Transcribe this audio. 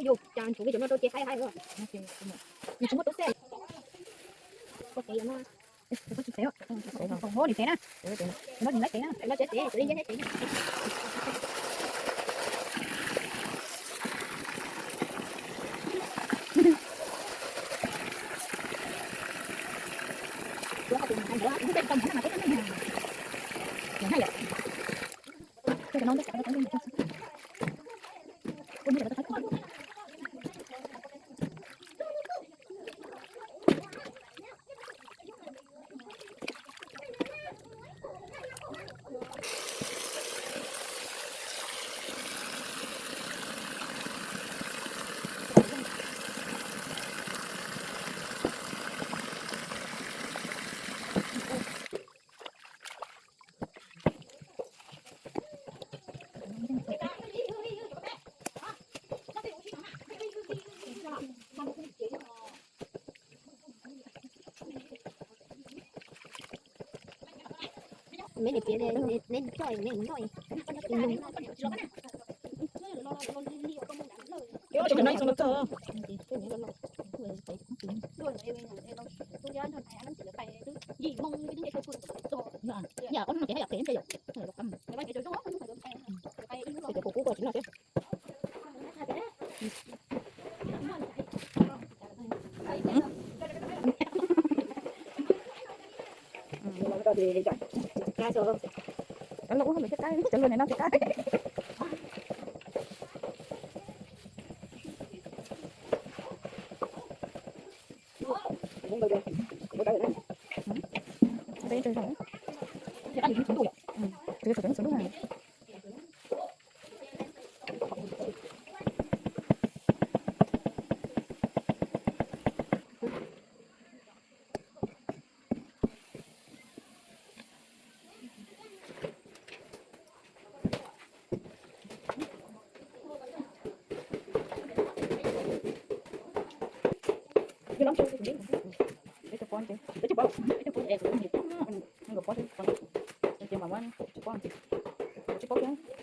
Yus cas tshuav peb cov no rau ces haib haib os. Yus tsis muaj tub xej. Koj tev yog no, koj tsis tev os, koj tsis tev os, koj nim tev na. Koj nim tev na, koj nim tev, koj nim tev na. Neb niam txiv, neb coj, neb noj. Yog ob hnub no ces haj yam phem ntshe yom. Cov kuv kub koj tsis noj thiab. Cov luag ub lawm thiaj qab, cov luag nim no thiaj qab. Peb tsev zoo, tsev tsev ntuj. Tsis paub.